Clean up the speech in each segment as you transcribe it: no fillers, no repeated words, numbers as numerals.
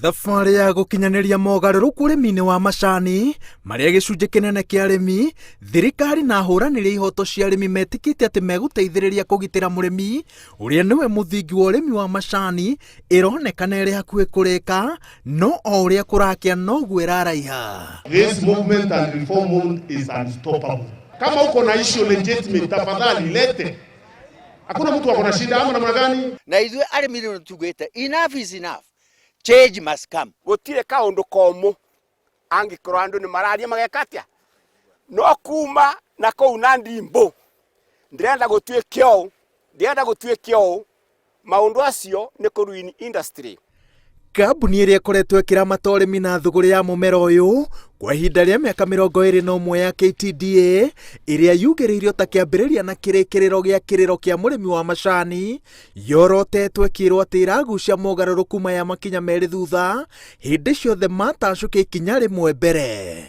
Thabarĩ ya gũkinyanĩria mogarũrũku ũrĩmi-inĩ wa macani, marĩa gĩcunjĩ kĩnene kĩa arĩmi, thirikari na ahũranĩri a ihoto cia arĩmi metĩkĩtie atĩ megũteithĩrĩria kũgitĩra mũrĩmi ũrĩa nĩwe mũthingi wa ũrĩmi wa macani, ĩronekana ĩrĩ hakuhĩ kũrĩka, no o ũrĩa kũrakĩa noguo ĩraraiha. This movement and reform movement is unstoppable. Kama uko na issue legitimate, tafadhali lete. Hakuna mtu ako na shida ama namna gani? Na ithuĩ arĩmi rĩu tugĩte enough is enough, change must come. Gũtirĩ kaũndũ komũ angĩkorwo andũ nĩ mararia mageka atĩa, no kuma na kũu na ndimbo ndĩrenda gũtuĩke ũũ, ndĩrenda gũtuĩke ũũ, maũndũ acio nĩ kũ ruin industry. Kambuni ĩrĩa ĩkoretwo ĩkĩramata ũrĩmi na thũgũrĩ ya mũmera ũyũ kwa ihinda rĩa mĩaka 21 ya KTDA, ĩrĩa yugĩrĩirio ta kĩambĩrĩria na kĩrĩkĩrĩro gĩa kĩrĩro kĩa mũrĩmi wa macani, yorotetwo ĩkĩrwo atĩ ĩragucia mogarũrũku maya makinya merĩ thutha, hĩndĩ ciothe matacũkia ikinya rĩmwe mbere.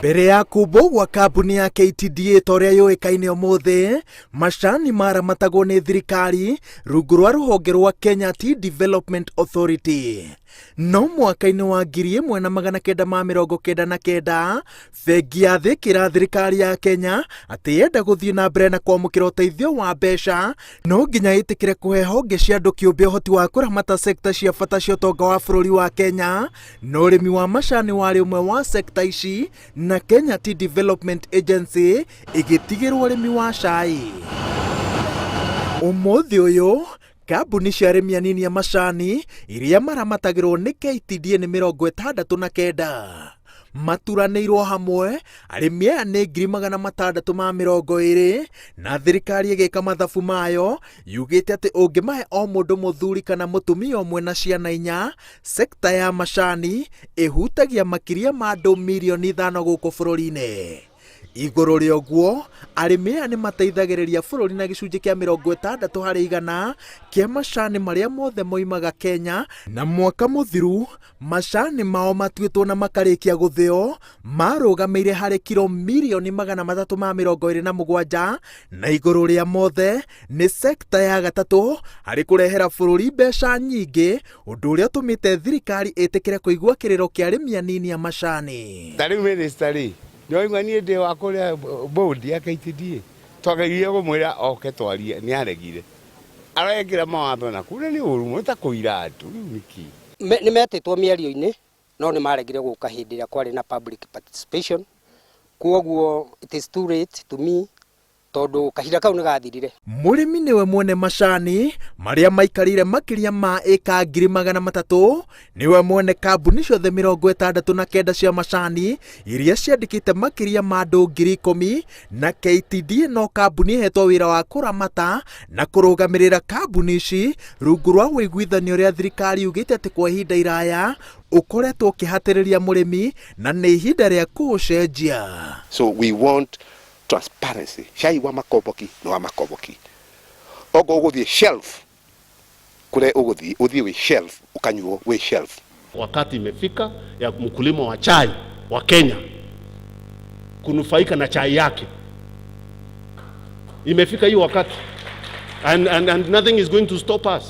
Mbere ya kumbwo gwa kambuni ya KTDA ta ũrĩa yũĩkaine ũmũthĩ, macani maramatagwo nĩ thirikari rungu rwa rũhonge rwa Kenya Tea Development Authority. No mwaka-inĩ wa 1999, bengi ya thĩ ĩkĩra thirikari ya Kenya atĩ yenda gũthiĩ na mbere na kwamũkĩra ũteithio wa mbeca, no nginya ĩtĩkĩre kũhe honge cia andũ kĩũmbe ũhoti wa kũramata sekta cia bata cia ũtonga wa bũrũri wa Kenya, na ũrĩmi wa macani warĩ ũmwe wa sekta ici, na Kenya Tea Development Agency ĩgĩtigĩrwo ũrĩmi wa cai. Ũmũthĩ ũyũ, kambuni cia arĩmi anini a macani iria maramatagĩrwo nĩ KTDA nĩ 69. Maturanĩirwo hamwe, arĩmi aya nĩ 620,000, na thirikari ĩgĩka mathabu mayo yugĩte atĩ ũngĩmahe o mũndũ mũthuri kana mũtumia ũmwe na ciana inya, sekta ya macani ĩhutagia makĩria ma andũ mirioni 5 gũkũ bũrũri-inĩ. Igũrũ rĩa ũguo, arĩmi aya nĩ mateithagĩrĩria bũrũri na gĩcunjĩ kĩa 60% kĩa macani marĩa mothe moimaga Kenya, na mwaka mũthiru macani mao matuĩtwo na makarĩkia gũthĩo marũgamĩire harĩ kiro mirioni 327, na igũrũ rĩa mothe nĩ sekta ya gatatũ harĩ kũrehera bũrũri mbeca nyingĩ, ũndũ ũrĩa ũtũmĩte thirikari ĩtĩkĩre kũigua kĩrĩro kĩa arĩmi anini a macani. Ta rĩu minister rĩ, nĩwaigua niĩ ndĩ wa kũrĩa board ya KTDA, twageririe kũmwĩra oke twarie, nĩ aregire. Arekĩra mawatho na kũrĩa nĩ ũru mũno ta kũira andũ, rĩu nĩkĩ? Nĩ metĩtwo mĩario-inĩ no nĩ maregire gũka hĩndĩ ĩrĩa kwarĩ na public participation, kwoguo it is too late to me tondũ kahinda kau nĩ gathirire. Mũrĩmi nĩwe mwene macani marĩa maikarĩire makĩria ma ĩka 300,000, nĩwe mwene kambuni ciothe 69 cia macani iria ciandĩkĩte makĩria ma andũ 10,000, na KTDA no kambuni ĩhetwo wĩra wa kũramata na kũrũgamĩrĩra kambuni ici rungu rwa ũiguithanio ũrĩa thirikari yugĩte atĩ kwa ihinda iraya ũkoretwo ũkĩhatĩrĩria mũrĩmi na nĩ ihinda rĩa kũũcenjia. So we want transparency. Cai wa makomboki nĩ wa makomboki. Okorwo ũgũthiĩ shelf, kũrĩa ũgũthiĩ, ũthiĩ wĩ shelf, ũkanyuo wĩ shelf. Wakati imefika ya mkulima wa chai wa Kenya kunufaika na chai yake. Imefika hiyo wakati. And nothing is going to stop us.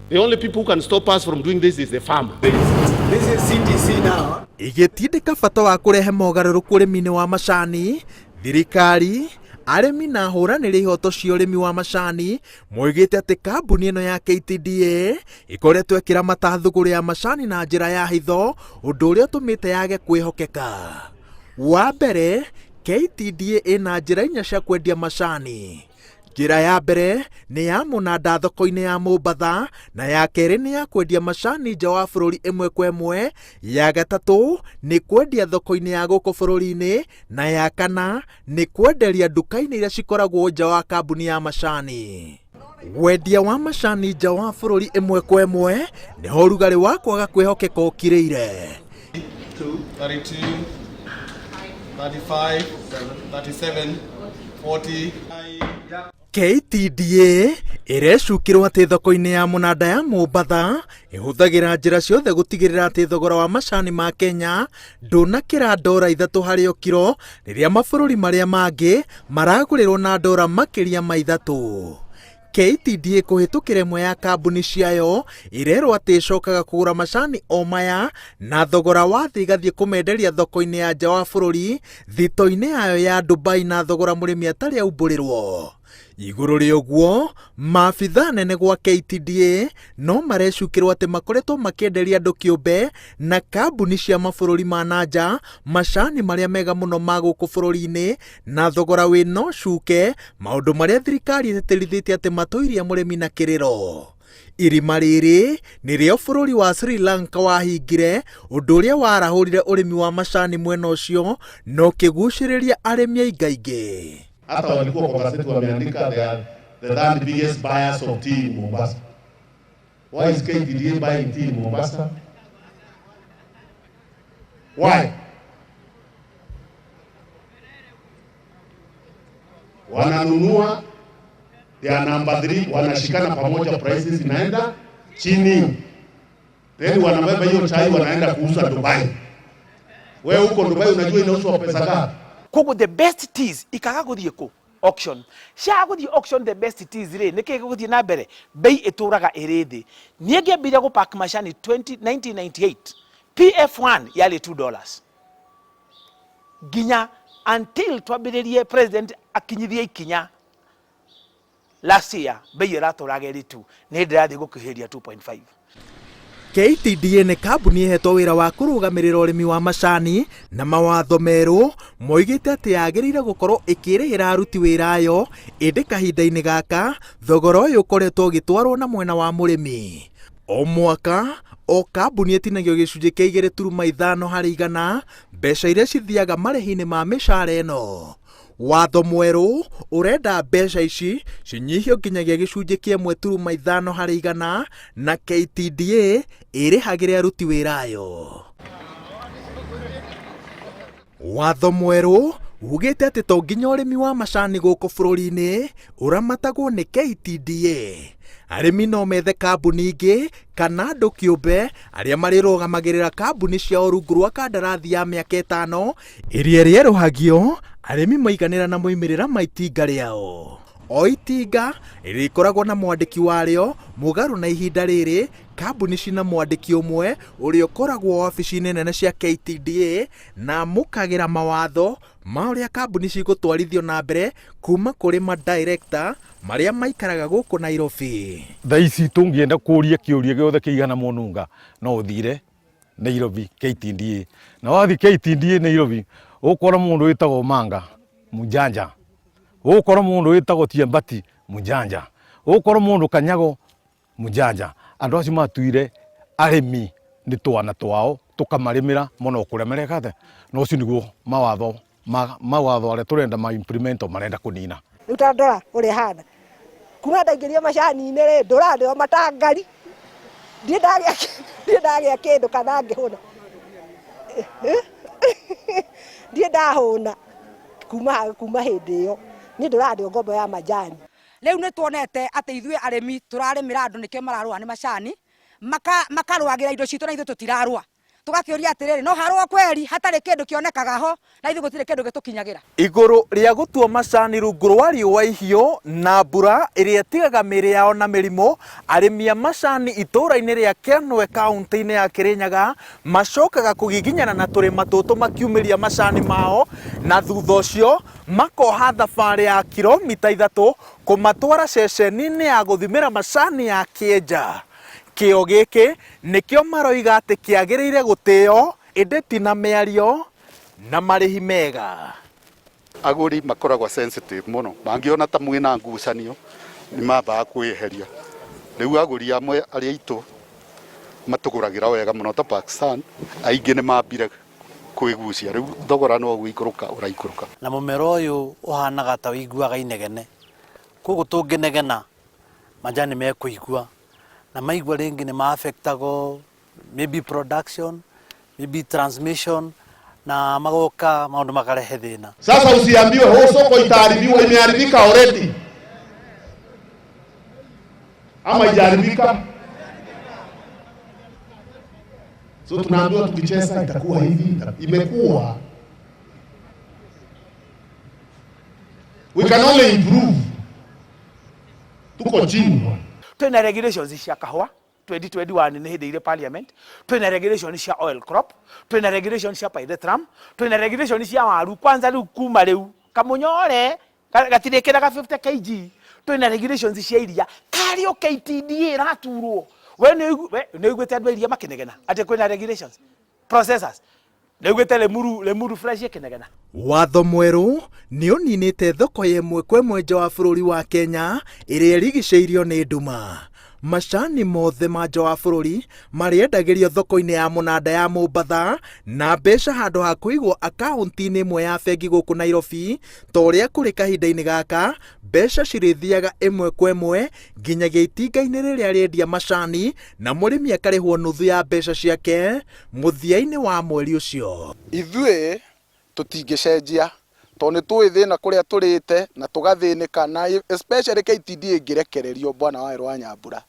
The only people who can stop us from doing this is the farmer. This is CTC now. Igĩtindĩka bata wa kũrehe mogarũrũku ũrĩmi-inĩ wa macani, thirikari, arĩmi na ahũranĩri ihoto cia ũrĩmi wa macani moigĩte atĩ kambuni ĩno ya KTDA ĩkoretwo ĩkĩramata thũgũrĩ ya macani na njĩra ya hitho, ũndũ ũrĩa ũtũmĩte yage kwĩhokeka. Wa mbere, KTDA ĩna njĩra inya cia kwendia macani. Njĩra ya mbere nĩ ya mũnanda thoko-inĩ ya Mombatha, na ya kerĩ nĩ ya kwendia macani nja wa bũrũri ĩmwe kwa ĩmwe, ya gatatũ nĩ kwendia thoko-inĩ ya gũkũ bũrũri-inĩ, na ya kana nĩ kwenderia nduka-inĩ iria cikoragwo nja wa kambuni ya macani. Wendia wa macani nja wa bũrũri ĩmwe kwa ĩmwe nĩho ũrugarĩ wa kwaga kwĩhokeka ũkirĩire. 2, 32, 35, 37, 40. KTDA ĩrecukĩrwo atĩ thoko-inĩ ya mũnanda ya Mombatha ĩhũthagĩra njĩra ciothe gũtigĩrĩra atĩ thogora wa macani ma Kenya ndũnakĩra ndora 3 harĩ o kiro, rĩrĩa mabũrũri marĩa mangĩ maragũrĩrwo na ndora makĩria ma 3. KTDA kũhĩtũkĩra ĩmwe ya kambuni ciayo ĩrerwo atĩ ĩcokaga kũgũra macani o maya na thogora wa thĩ ĩgathiĩ kũmenderia thoko-inĩ ya nja wa bũrũri thito-inĩ yayo ya Dubai na thogora mũrĩmi atarĩ aumbũrĩrwo. Igũrũ rĩa ũguo, maabithaa nene gwa KTDA no marecukĩrwo atĩ makoretwo makĩenderia andũ kĩũmbe na kambuni cia mabũrũri ma na nja macani marĩa mega mũno ma gũkũ bũrũri-inĩ na thogora wĩna ũcuke, maũndũ marĩa thirikari ĩtĩtĩrithĩtie atĩ matũirie mũrĩmi na kĩrĩro. Irima rĩrĩ nĩrĩo bũrũri wa Sri Lanka wahingire, ũndũ ũrĩa warahũrire ũrĩmi wa macani mwena ũcio na ũkĩgucĩrĩria arĩmi aingaingĩ. Hata walikuwa kwa gazeti wameandika they are the third biggest buyers of tea in Mombasa. Why is KTDA buying tea in Mombasa? Why? Wananunua, they are number 3, wanashikana pamoja, prices inaenda chini. Then wanabeba hiyo chai wanaenda kuuza Dubai. Wewe huko Dubai unajua inauzwa pesa ngapi? Koguo the best teas ikaga guthie ku auction. Cia guthie auction the best teas ri niki guthie na mbere bei ituraga iri thi. Nie ngiambiria gu pack macani 1998 PF1 yari $2 nginya until twambiririe president akinyithie ikinya last year bei iraturaga iri 2 ni ndirathie gukuhiria 2.5. KTDA nĩ kambuni ĩhetwo wĩra wa kũrũgamĩrĩra ũrĩmi wa macani na mawatho merũ moigĩte atĩ yagĩrĩire gũkorwo ĩkĩrĩhĩra aruti wĩra ayo, ĩndĩ kahinda-inĩ gaka thogora ũyũ ũkoretwo ũgĩtwarwo na mwena wa mũrĩmi. O mwaka o kambuni ĩtinagio gĩcunjĩ kĩa 2.5 harĩ igana mbeca iria cithiaga marĩhi-inĩ ma mĩcara ĩno. Watho mwerũ ũrenda mbeca ici cinyihio nginyagia gĩcunjĩ kĩa 1.5 harĩ igana na KTDA ĩrĩhagĩre aruti wĩra ayo. Watho mwerũ ugĩte atĩ to nginya ũrĩmi wa macani gũkũ bũrũri-inĩ ũramatagwo nĩ KTDA. Arĩmi no methe kambuni ingĩ kana andũ kĩũmbe arĩa marĩrũgamagĩrĩra kambuni ciao rungu rwa kandarathi ya mĩaka 5 ĩrĩa ĩrĩerũhagio arĩmi maiganĩra na moimĩrĩra ma itinga rĩao. O itinga rĩkoragwo na mwandĩki warĩo mũgarũ na ihinda rĩrĩ kambuni cina mwandĩki ũmwe ũrĩa ũkoragwo wabici-inĩ nene cia KTDA na amũkagĩra mawatho ma ũrĩa kambuni cigũtwarithio na mbere kuma kũrĩ madirector marĩa maikaraga gũkũ Nairobi. Thaa ici tũngĩenda kũria kĩũria gĩothe kĩigana mũnunga no ũthire Nairobi KTDA. Na wathi KTDA Nairobi ũkora mũndũ wĩtagwo Manga Mujanja, ũkora mũndũ wĩtagwo Tiambati Mujanja, ũkora mũndũ Kanyago Mujanja. Andũ acio matuire arĩmi nĩ twana twao tũkamarĩmĩra mũno kũrĩa marekate, na ũcio nĩguo mawatho mawatho arĩa tũrenda ma implement marenda kũnina. Rĩu ta ndora ũrĩa hana kuma ndaingĩria macani-inĩ rĩ, ndũraga ndĩ o matangari, ndirĩ ndagĩa kĩndũ kana ngĩhũna, ndirĩ ndahũna kuma hĩndĩ ĩyo, niĩ ndũraga ndĩ o ngombo ya majani. Rĩu nĩ tuonete atĩ ithuĩ arĩmi tũrarĩmĩra andũ nĩkĩo mararũa nĩ macani, makarũagĩra indo citũ na ithuĩ tũtirarũa. Tũgakĩũria atĩrĩrĩ, no harũa kweri hatarĩ kĩndũ kĩonekaga ho na ithuĩ gũtirĩ kĩndũ gĩtũkinyagĩra. Igũrũ rĩa gũtua macani rungu rwa riũa ihiũ na mbura ĩrĩa ĩtigaga mĩĩrĩ yao na mĩrimũ, arĩmi a macani itũũra-inĩ rĩa Kĩanũe kaũntĩ-inĩ ya Kĩrĩnyaga macokaga kũgiginyana na tũrĩma tũtũ makiumĩria macani mao, na thutha ũcio makoha thabarĩ ya kilomita 3 kũmatwara ceceni-inĩ ya gũthimĩra macani ya Kĩenja. Kĩo gĩkĩ nĩkĩo maroiga atĩ kĩagĩrĩire gũtĩo ĩndĩ ti na mĩario na marĩhi mega. Agũri makoragwo sensitive mũno, mangĩona ta mwĩna ngucanio nĩ mambaga kwĩyeheria. Rĩu agũri amwe arĩa aitũ matũgũragĩra wega mũno ta Pakistan, aingĩ nĩ mambire kwĩgucia, rĩu thogora no gũikũrũka ũraikũrũka. Na mũmera ũyũ ũhanaga ta ũiguaga inegene, koguo tũngĩnegena majani mekũigua, na maigua rĩngĩ nĩ ma-affectagwo maybe production, maybe transmission, na magoka maũndũ makarehe thĩna. Sasa usiambiwe ho soko itaharibiwa, imeharibika already. Ama haijaharibika? So tunaambiwa tukicheza itakuwa hivi, imekuwa. We can only improve. Tuko Mko chini bwana. Twina regulations cia kahũa 2021 nĩ hĩndĩ irĩ parliament, twina regulation cia oil crop, twina regulation cia pyrethrum, twina regulation cia waru. Kwanza rĩu kuma rĩu kamunyore gatirĩkĩraga 50 kg. Twina regulations cia iria karĩ o KTDA ĩraturwo. We nĩ ũiguĩte andũ a iria makĩnegena atĩ kwĩna regulations processors? Nĩ ũiguĩte Limuru Fresh ĩkĩnegena? Watho mwerũ nĩ ũninĩte thoko ya ĩmwe kwa ĩmwe nja wa bũrũri wa Kenya ĩrĩa ĩrigicĩirio nĩ nduma. Macani mothe ma nja wa bũrũri marĩendagĩrio thoko-inĩ ya mũnanda ya Mombatha na mbeca handũ ha kũigwo akaunti-inĩ ĩmwe ya bengi gũkũ Nairobi ta ũrĩa kũrĩ kahinda-inĩ gaka. Mbeca cirĩthiaga ĩmwe kwa ĩmwe nginyagia itinga-inĩ rĩrĩa rĩendia macani na mũrĩmi akarĩhwo nuthu ya mbeca ciake mũthia-inĩ wa mweri ũcio. Ithuĩ tũtingĩcenjia tondũ nĩ tũĩ thĩna kũrĩa tũrĩte na tũgathĩnĩka, na especially KTDA ĩngĩrekererio, bwana wa wa Nyambura,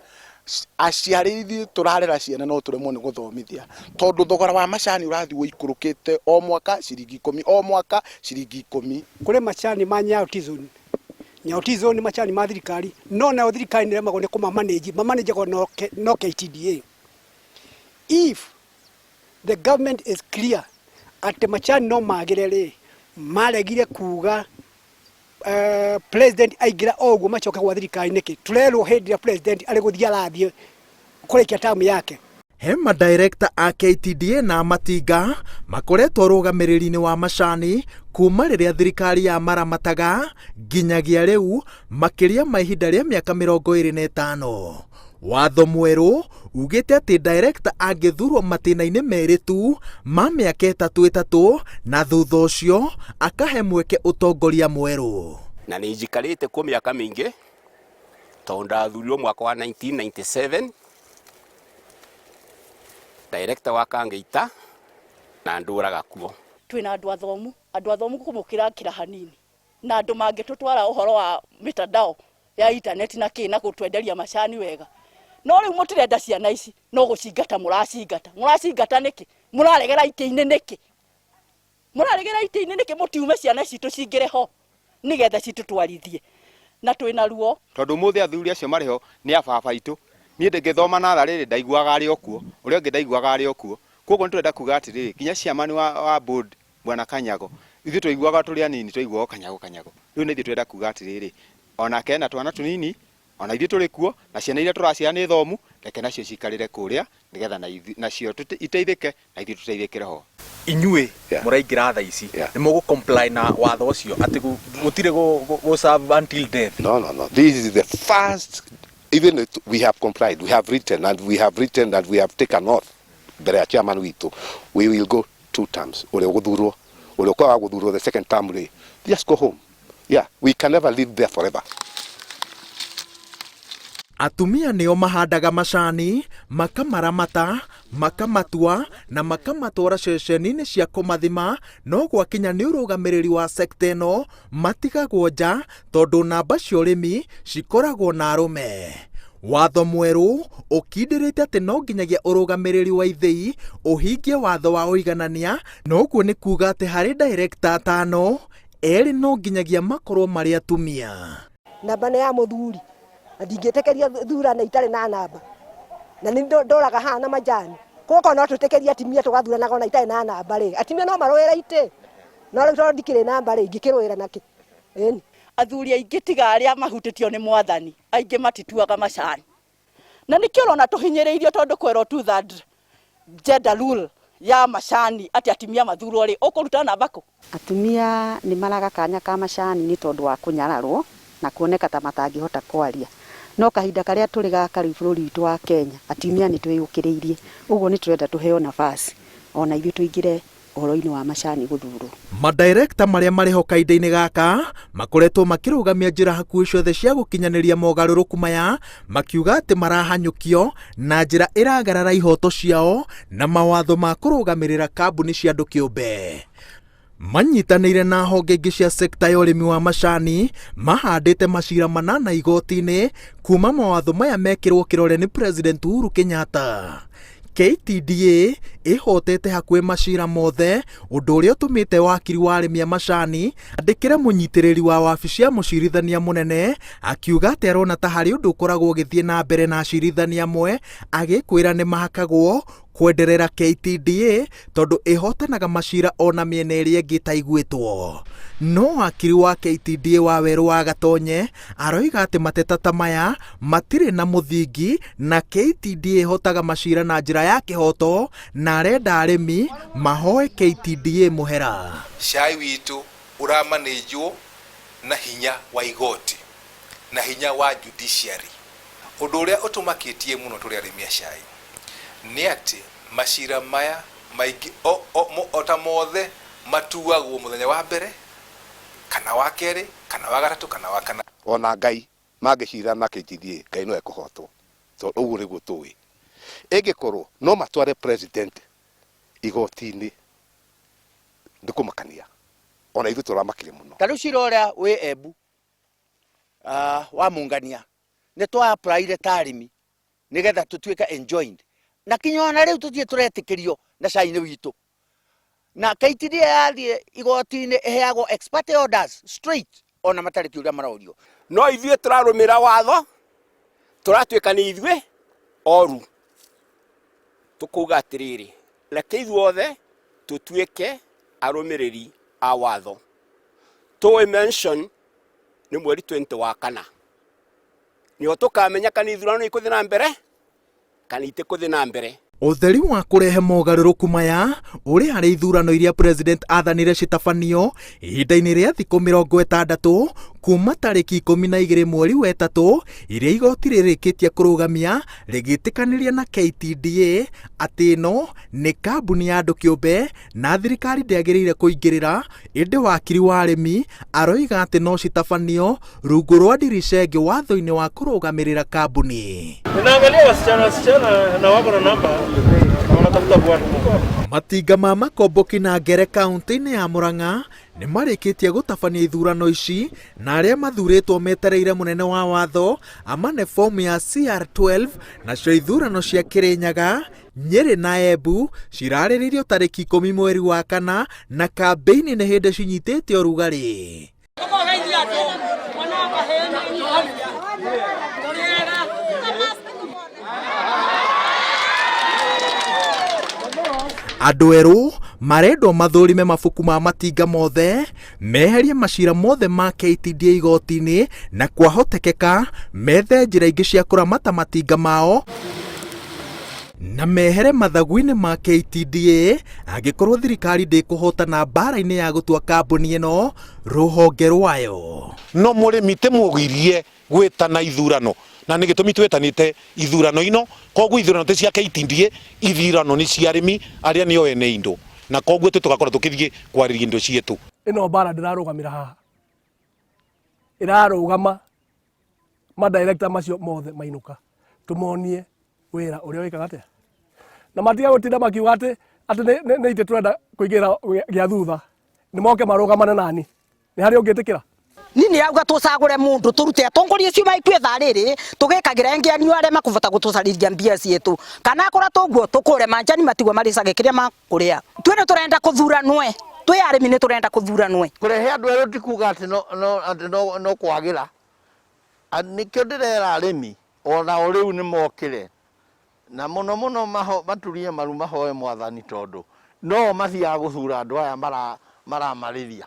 aciari ithuĩ tũrarera ciana no tũremwo nĩ gũthomithia, tondũ thogora wa macani ũrathiĩ ũikũrũkĩte o mwaka ciringi 10, o mwaka ciringi 10. Kũrĩ macani ma Nyayo Tea Zone. Nyayo Tea Zone nĩ macani ma thirikari, no nayo thirikari nĩ ĩremagwo nĩ kũmamanage, mamanagagwo no KTDA. If the government is clear atĩ macani no magĩre rĩ, maregire kuga president aingĩra o ũguo macoke gwa thirikari nĩkĩ? Tũrerwo hĩndĩ ĩrĩa president arĩ gũthiĩ arathiĩ kũrĩkia term yake. He madirekta a KTDA na matinga makoretwo ũrũgamĩrĩri-inĩ wa macani kuma rĩrĩa thirikari ya maramataga nginyagia rĩu, makĩria ma ihinda rĩa mĩaka 25. Watho mwerũ ugĩte atĩ director angĩthurwo matĩna-inĩ merĩ tu ma mĩaka ĩtatũ ĩtatũ, na thutha ũcio akahe mweke ũtongoria mwerũ. Na nĩ njikarĩte kuo mĩaka mĩingĩ tondũ ndathurirwo mwaka wa 1997 director wa Kangeita na ndũraga kuo. Twĩna andũ athomu, andũ athomu kũmũkĩra kĩra hanini, na andũ mangĩtũtwara ũhoro wa mitandao ya internet na kĩ na gũtwenderia macani wega. No rĩu mũtirenda ciana ici, no gũcingata mũracingata. Mũracingata nĩkĩ? Mũraregera itĩ-inĩ nĩkĩ? Mũraregera itĩ-inĩ nĩkĩ? Mũtiume ciana citũ cingĩre ho nĩgetha citũtwarithie, na twĩna ruo. Tondũ ũmũthĩ athuri acio marĩ ho nĩ a baba aitũ. Niĩ ndĩngĩthoma natharĩ rĩ, ndaiguaga arĩ o kuo, ũrĩa ũngĩ ndaiguaga arĩ o kuo. Koguo nĩ tũrenda kuga atĩrĩrĩ, nginya chairman wa board bwana Kanyago, ithuĩ twaiguaga tũrĩ anini, twaiguaga Kanyago Kanyago. Rĩu nĩ ithuĩ tũrenda kuga atĩrĩrĩ, onake ena twana tũnini, ona ithuĩ tũrĩ kuo, na ciana iria tũraciara nĩ thomu, reke nacio cikarĩre kũrĩa nĩgetha nacio iteithĩke na ithuĩ tũteithĩkĩre ho. Inyuĩ mũraingĩra thaa ici, nĩ mũgũ comply na watho ũcio atĩ gũtirĩ gũ serve until death? No, no, no. This is the first, even if we have complied, we have written and we have written and we have taken oath mbere ya chairman witũ. We will go two terms. Ũrĩa ũgũthurwo, ũrĩa ũkwaga gũthurwo the second term rĩ, just go home. Yeah, we can never live there forever. Atumia nĩo mahandaga macani, makamaramata, makamatua na makamatwara ceceni-inĩ cia kũmathima, no gwakinya nĩ ũrũgamĩrĩri wa sekta ĩno matigagwo nja tondũ namba cia ũrĩmi cikoragwo na arũme. Watho mwerũ ũkindĩrĩte atĩ no nginyagia ũrũgamĩrĩri wa ithĩi ũhingie watho wa ũiganania, na ũguo nĩ kuga atĩ harĩ director atano, erĩ no nginyagia makorwo marĩ atumia. Namba nĩ ya mũthuri, na ndingĩtĩkĩria thurane itarĩ na namba, na nĩ ndoraga haha na majani. Koguo no twĩtĩkĩrie atumia tũgathuranaga ona itarĩ na namba rĩ, atumia no marũĩre itĩ, no rĩu tondũ ndikĩrĩ namba rĩ, ingĩkĩrũĩra nakĩ? Ĩni. Athuri aingĩ tiga arĩa mahutĩtio nĩ mwathani, aingĩ matituaga macani, na nĩkĩo ũrona tũhinyĩrĩirio, tondũ kwerwo two third gender rule ya macani atĩ atumia mathurwo rĩ, ũkũruta namba kũ? Atumia nĩ maraga kanya ka macani nĩ tondũ wa kũnyararwo na kuoneka ta matangĩhota kwaria. No kahinda karĩa tũrĩ gaka rĩu bũrũri witũ wa Kenya, atumia nĩ twĩyũkĩrĩirie, ũguo nĩ tũrenda tũheo nafasi ona ithuĩ tũingĩre ũhoro-inĩ wa macani gũthurwo. Madirekta marĩa marĩ ho kahinda-inĩ gaka makoretwo makĩrũgamia njĩra hakuhĩ ciothe cia gũkinyanĩria mogarũrũku maya, makiuga atĩ marahanyũkio na njĩra ĩragarara ihoto ciao na mawatho ma kũrũgamĩrĩra kambuni cia andũ kĩũmbe. Manyitanĩire na honge ingĩ cia sekta ya ũrĩmi wa macani mahandĩte macira manana igoti-inĩ kuma mawatho maya mekĩrwo kĩrore nĩ President Uhuru Kenyatta. KTDA ĩhotete hakuhĩ macira mothe, ũndũ ũrĩa ũtũmĩte wakiri wa arĩmi a macani andĩkĩre mũnyitĩrĩri wa wabici ya mũcirithania mũnene akiuga atĩ arona ta harĩ ũndũ ũkoragwo ũgĩthiĩ na mbere na acirithania amwe agĩkwĩra nĩ mahakagwo kwenderera KTDA tondũ ĩhotanaga macira ona mĩena ĩrĩa ĩngĩ ĩtaiguĩtwo. No wakiri wa KTDA Wawerũ wa Gatonye aroiga atĩ mateta ta maya matirĩ na mũthingi na KTDA ĩhotaga macira na njĩra ya kĩhoto na arenda arĩmi mahoe KTDA mũhera. Cai witũ ũramanĩnjwo na hinya wa igoti na hinya wa judiciary. Ũndũ ũrĩa ũtũmakĩtie mũno tũrĩ arĩmi a cai nĩ atĩ macira maya maingĩ o ta mothe matuagwo mũthenya wa mbere kana wa kerĩ kana wa gatatũ kana wa kana. Ona Ngai mangĩcira na KTDA Ngai no ekũhotwo tondũ ũguo nĩguo tũĩ. Ĩngĩkorwo no matware president igoti-inĩ nĩ kũmakania ona ithuĩ tũramakire mũno. Ta rĩu cira ũrĩa wĩ Embu wa Mungania nĩ twa applyire ta arĩmi nĩgetha tũtuĩke enjoined na kinya ona rĩu tũtirĩ tũretĩkĩrio na cai-inĩ witũ na KTDA yathiĩ igoti-inĩ ĩheagwo ex parte orders straight ona matarĩ kĩũria marorio. No ithuĩ tũrarũmĩra watho tũratuĩka nĩ ithuĩ oru tũkauga atĩrĩrĩ reke ithuothe tũtuĩke arũmĩrĩri a watho. Tũĩ mention nĩ mweri 20 wa kana nĩho tũkamenya kana ithurano ikũthiĩ na mbere kana itikũthiĩ na mbere. Ũtheri wa kũrehe mogarũrũku maya ũrĩ harĩ ithurano iria President athanire citabanio ihinda-inĩ rĩa thikũ 60 kuma tarĩki 12 mweri wa ĩtatũ iria igoti rĩrĩkĩtie kũrũgamia rĩgĩtĩkanĩria na KTDA atĩ ĩno nĩ kambuni ya andũ kĩũmbe na thirikari ndĩagĩrĩire kũingĩrĩra, ĩndĩ wakiri wa arĩmi aroiga atĩ no citabanio rungu rwa ndirica ĩngĩ watho-inĩ wa kũrũgamĩrĩra kambuni. Ninaangalia wasichana wasichana na wako na namba na wanatafuta bwana. Matinga ma Makomboki na Ngere kaunti-inĩ ya Murang'a nĩ marĩkĩtie gũtabania ithurano ici na arĩa mathurĩtwo metereire mũnene wa watho amane fomu ya CR12 nacio ithurano cia Kirinyaga, Nyeri na Embu cirarĩrĩirio tarĩki 10 mweri wa kana na kambĩini nĩ hĩndĩ cinyitĩte ũrugarĩ. Andũ erũ marendwo mathũrime mabuku ma matinga mothe, meherie macira mothe ma KTDA igoti-inĩ na kwahotekeka methe njĩra ingĩ cia kũramata matinga mao na mehere mathagu-inĩ ma KTDA angĩkorwo thirikari ndĩkũhotana mbara-inĩ ya gũtua kambuni ĩno rũhonge rwayo. No mũrĩmi ti mũgirie gwĩtana ithurano na nĩ gĩtũmi twĩtanĩte ithurano ino, koguo ithurano ti cia KTDA, ithurano nĩ cia arĩmi arĩa nĩo ene indo, na koguo ithuĩ tũgakorwo tũkĩthiĩ kwarĩria indo ciitũ. Ĩno mbara ndĩrarũgamĩra haha ĩrarũgama ma director macio mothe mainũka tũmonie wĩra ũrĩa wĩkaga atĩa na matige gũtinda makiuga atĩ atĩ nĩ itĩ tũrenda kũingĩra gĩa thutha nĩ moke marũgamane nani nĩ harĩ ũngĩtĩkĩra. Ni nä rauga tå cagå må ndå tå rute atongoria acio maikue thaa rä rä tå gä kagä ra engä anio arä a makåbota gå tå carä mbia cietå kana akora tå guo tå kå re manjani matigwo marä cage kä rä a makå rä a twä nä tå renda kå thuranwe twä arä mi nä tå renda kå thuranwe. Kũrehe andũ erũ ti kuga atĩ no, no, atĩ no, no kwagĩra. Nĩkĩo ndĩrera arĩmi onao rĩu nĩ mokĩre na mũno mũno maho, maturie maru mahoe mwathani tondũ no mathiaga gũthura andũ aya maramarĩria.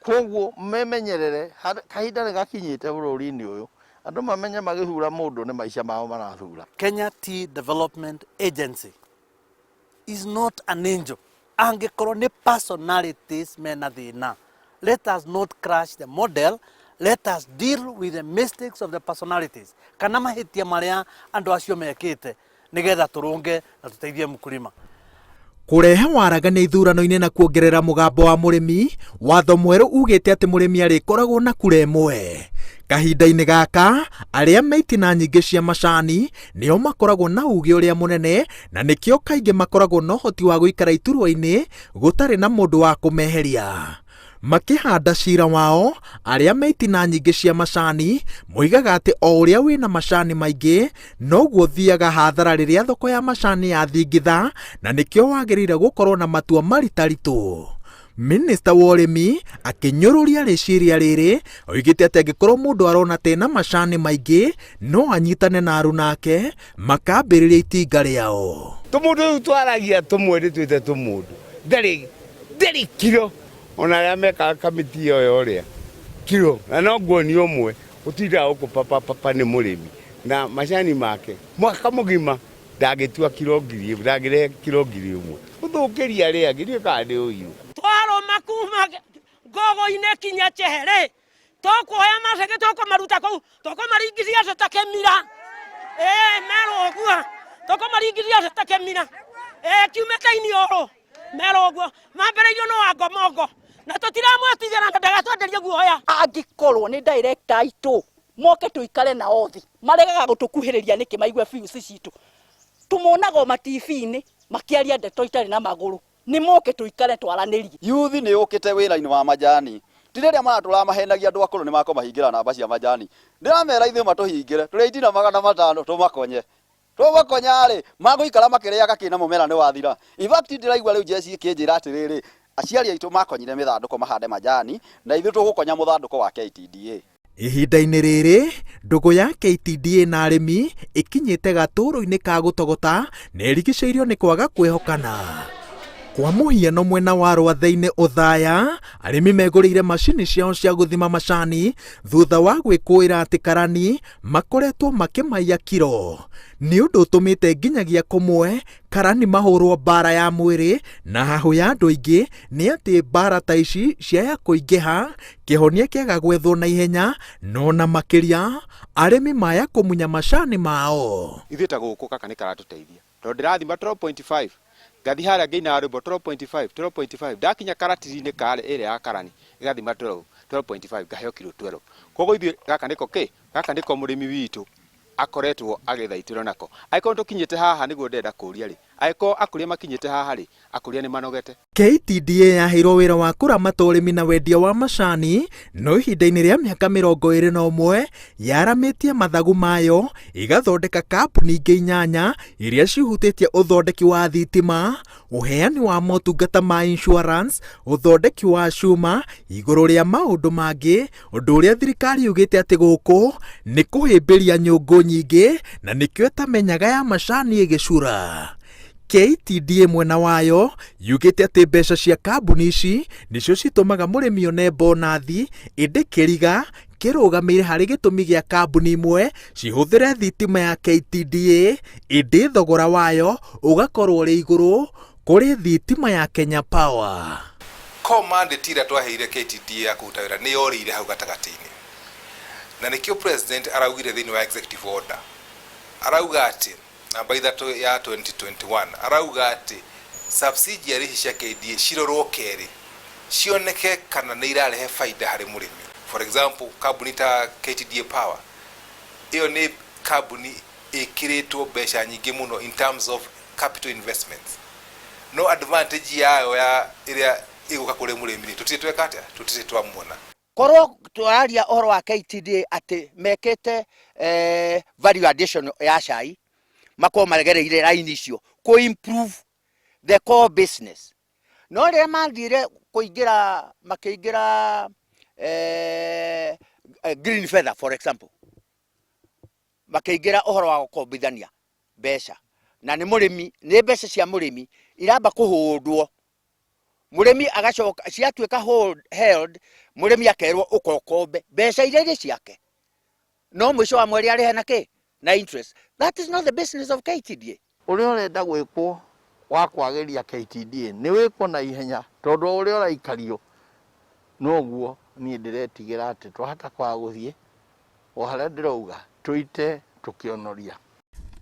Koguo memenyerere, kahinda nĩ gakinyĩte bũrũri-inĩ ũyũ andũ mamenye magĩthura mũndũ nĩ maica mao marathura. Kenya Tea Development Agency is not an angel. Angĩkorwo nĩ personalities mena thĩna, let us not crash the model, let us deal with the mistakes of the personalities kana mahĩtia marĩa andũ acio mekĩte nĩgetha tũrũnge na tũteithie mkulima. Kũrehe waragania ithurano-inĩ na kuongerera mũgambo wa mũrĩmi, watho mwerũ ugĩte atĩ mũrĩmi arĩkoragwo na kura ĩmwe. Kahinda-inĩ gaka, arĩa me itina nyingĩ cia macani nĩo makoragwo na uge ũrĩa mũnene na nĩkĩo kaingĩ makoragwo na ũhoti wa gũikara iturwa-inĩ gũtarĩ na mũndũ wa kũmeheria. Makĩhanda cira wao, arĩa me itina nyingĩ cia macani moigaga atĩ o ũrĩa wĩna macani maingĩ noguo ũthiaga hathara rĩrĩa thoko ya macani yathingitha na nĩkĩo wagĩrĩire gũkorwo na matua maritaritũ. Minista wa ũrĩmi akĩnyũrũria rĩciria rĩrĩ oigĩte atĩ angĩkorwo mũndũ arona ta ena macani maingĩ no anyitane na aruna ake makambĩrĩria itinga rĩao. Tũmũndũ rĩu twaragia tũmwe nĩ twĩte tũmũndũ ndarĩ ndarĩ kiro ona arĩa mekaga kamĩtĩ ĩyo ya ũrĩa kiro na no nguonia ũmwe ũtindaga gũkũ papapapa nĩ mũrĩmi na macani make mwaka mũgima ndangĩtua kiro 1000 ndangĩrehe kiro 1000 gũthũkĩria arĩa angĩ ndiũĩ kana nĩ ũiru. Twarũma kuma ngogo-inĩ kinya Chehere tũkuoya maceke tũkũmaruta kũu tũkũmaringithia thĩ ta kĩmira ĩĩ merwo ũguo tũkũmaringithia thĩ ta kĩmira ĩĩ kiumĩte iniũrũ merwo ũguo mambĩrĩirio nĩ Wangomongo na tũtiramwetigĩra na ndagatwenderie guoya. Angĩkorwo nĩ director aitũ moke tũikare nao thĩ maregaga gũtũkuhĩrĩria nĩkĩ maigue views citũ tũmonaga o ma TV-inĩ makĩaria ndeto itarĩ na magũrũ nĩ moke tũikare twaranĩrie. Yuthi nĩ yũkĩte wĩra-inĩ wa majani. Ti rĩrĩa maratũraga mahenagia andũ akũrũ nĩ makũmahingĩra namba cia majani. Ndĩramera ithuĩ matũhingĩre, tũrĩ itina 500 tũmakonye. Tũmakonya-rĩ, magũikara makĩrĩaga kĩ na mũmera nĩ wathira. In fact ndĩraigua rĩu jeshi ĩkĩnjĩra atĩrĩrĩ, aciari aitũ makonyire mĩthandũkũ mahande majani, na ithuĩ tũgũkonya mũthandũkũ wa KTDA. Ihinda-inĩ rĩrĩ, ndũgũ ya KTDA na arĩmi ĩkinyĩte gatũrũ-inĩ ka gũtogota na ĩrigicĩirio nĩ kwaga kwĩhokana. Kwa mũhiano mwena wa Rwathĩ-inĩ Othaya, arĩmi megũrĩire macini ciao cia gũthima macani thutha wa gwĩkũĩra atĩ karani makoretwo makĩmaiya kiro. Nĩ ũndũ ũtũmĩte nginyagia kũmwe karani mahũrwo mbara ya mwĩrĩ na hahũ ya andũ aingĩ nĩ atĩ mbara ta ici ciaya kũingĩha kĩhonia kĩaga gwethwo na ihenya no na makĩria arĩmi maya kũmunya macani mao. Ithuĩ ta gũkũ gaka nĩ karatũteithia tondũ ndĩrathima 12.5 ngathi harĩa ngĩinaga rwĩmbo 12.5 12.5 ndakinya karatiri-inĩ karĩa ĩrĩa ya karani ĩgathima 12 12.5 ngaheo kiro 12 koguo ithuĩ gaka nĩko kĩ gaka nĩko mũrĩmi witũ akoretwo agĩthaitĩrwo nako angĩkorwo tũkinyĩte haha nĩguo ndĩrenda kũria rĩ angĩkorwo akũria makinyĩte haha rĩ akũria nĩ manogete. KTDA yaheirwo wĩra wa kũramata ũrĩmi na wendia wa macani no ihinda-inĩ rĩa mĩaka 21 yaramĩtie mathagu mayo ĩgathondeka kambuni ingĩ inyanya iria cihutĩtie ũthondeki wa thitima, ũheani wa motungata ma insurance, ũthondeki wa cuma igũrũ rĩa maũndũ mangĩ, ũndũ ũrĩa thirikari yugĩte atĩ gũkũ nĩ kũhĩmbĩria nyũngũ nyingĩ na nĩkĩo ĩtamenyaga ya macani ĩgĩcura. KTDA mwena wayo yugĩte atĩ mbeca cia kambuni ici nĩcio citũmaga mũrĩmi one bonathi ĩndĩ kĩriga kĩrũgamĩire harĩ gĩtũmi gĩa kambuni imwe cihũthĩre thitima ya KTDA ĩndĩ thogora wayo ũgakorwo ũrĩ igũrũ kũrĩ thitima ya Kenya Power. Core mandate ĩrĩa twaheire KTDA ya kũruta wĩra nĩ yorĩire hau gatagatĩ-inĩ na nĩkĩo president araugire thĩinĩ wa executive order arauga atĩ namba 3 ya 2021 arauga atĩ subsidiary ici cia KDA cirorwo kerĩ cioneke kana nĩ irarehe faida harĩ mũrĩmi. For example, kambuni ta KTDA Power ĩyo nĩ kambuni ĩkĩrĩtwo mbeca nyingĩ mũno in terms of capital investments no advantage yayo ya ĩrĩa ĩgũka kũrĩ mũrĩmi rĩ tũtirĩ tweka atĩa tũtirĩ twamuona. Korwo tũraria ũhoro wa KTDA atĩ mekĩte value addition ya cai makorwo maregereire line icio kũ improve the core business no rĩrĩa mathire kũingĩra makĩingĩra green feather for example makĩingĩra ũhoro wa gũkombithania mbeca na nĩ mũrĩmi nĩ mbeca cia mũrĩmi iramba kũhũndwo mũrĩmi agacoka ciatuĩka hold, held mũrĩmi akerwo ũkokombe mbeca iria irĩ ciake no mũico wa mweri arĩhe na kĩ na interest. That is not the business of KTDA. Ũrĩa ũrenda gwĩkwo wa kwagĩria KTDA nĩ wĩkwo na ihenya tondũ o ũrĩa ũraikario noguo niĩ ndĩretigĩra atĩ twahota kwaga gũthiĩ o harĩa ndĩrauga tũite tũkĩonoria.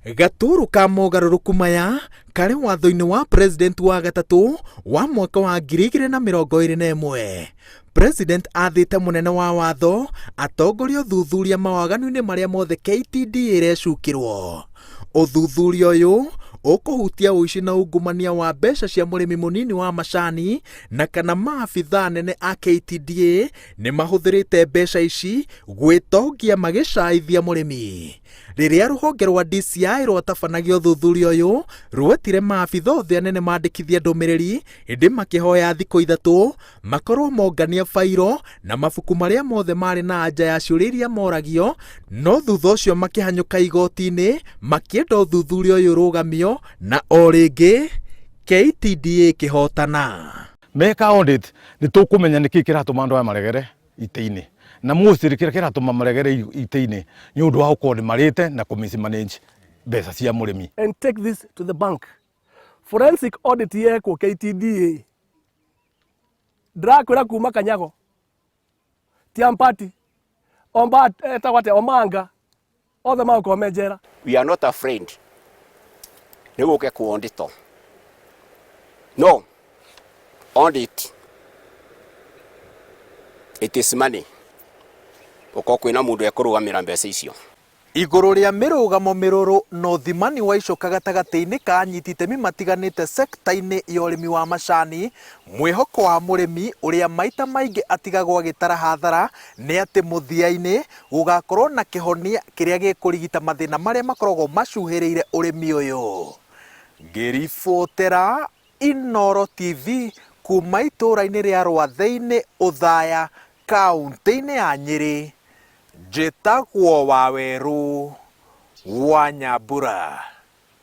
Gatũrũ ka mogarũrũku maya karĩ watho-inĩ wa president wa gatatũ wa mwaka wa 2021. President athĩte mũnene wa watho atongorie ũthuthuria mawaganu-inĩ marĩa mothe KTDA ĩrecukĩrwo. Ũthuthuria ũyũ ũkũhutia ũici na ungumania wa mbeca cia mũrĩmi mũnini wa macani na kana maabithaa anene a KTDA nĩ mahũthĩrĩte mbeca ici gwĩtongia magĩcaithia mũrĩmi. Rĩrĩa rũhonge rwa DCI rwatabanagia ũthuthuria ũyũ, rwetire maabitha othe anene mandĩkithie ndũmĩrĩri ĩndĩ makĩhoya thikũ ithatũ makorwo mongania bairo na mabuku marĩa mothe marĩ na anja ya ciũria iria moragio, no thutha ũcio makĩhanyũka igoti-inĩ makĩenda ũthuthuria ũyũ ũrũgamio na o rĩngĩ KTDA ĩkĩhotana. Meka audit nĩ tũkũmenya nĩkĩ kĩratũma andũ aya maregere itĩ-inĩ na mostly kĩrĩa kĩratũma maregere itĩ-inĩ nĩ ũndũ wa gũkorwo nĩ marĩte na kũ mismanage mbeca cia mũrĩmi. And take this to the bank. Forensic audit yekwo KTDA ndĩrakwĩra kuma Kanyago Tiampati Omba etagwo atĩa Omanga othe magũkorwo me njera. We are not afraid nĩ gũke ku audit no audit it is money ũkorwo kwĩna mũndũ ekũrũgamĩra mbeca icio. Igũrũ rĩa mĩrũgamo mĩrũrũ na ũthimani wa icoka gatagatĩ-inĩ ka anyiti itemi matiganĩte sekta-inĩ ya ũrĩmi wa macani, mwĩhoko wa mũrĩmi ũrĩa maita maingĩ atigagwo agĩtara hathara nĩ atĩ mũthia-inĩ gũgakorwo na kĩhonia kĩrĩa gĩkũrigita mathĩna marĩa makoragwo macuhĩrĩire ũrĩmi ũyũ. Ngĩribotera Inooro TV kuma itũũra-inĩ rĩa Rwathĩ-inĩ Othaya, kauntĩ-inĩ ya Nyĩrĩ, Njĩtagwo Wawerũ wa Nyambura.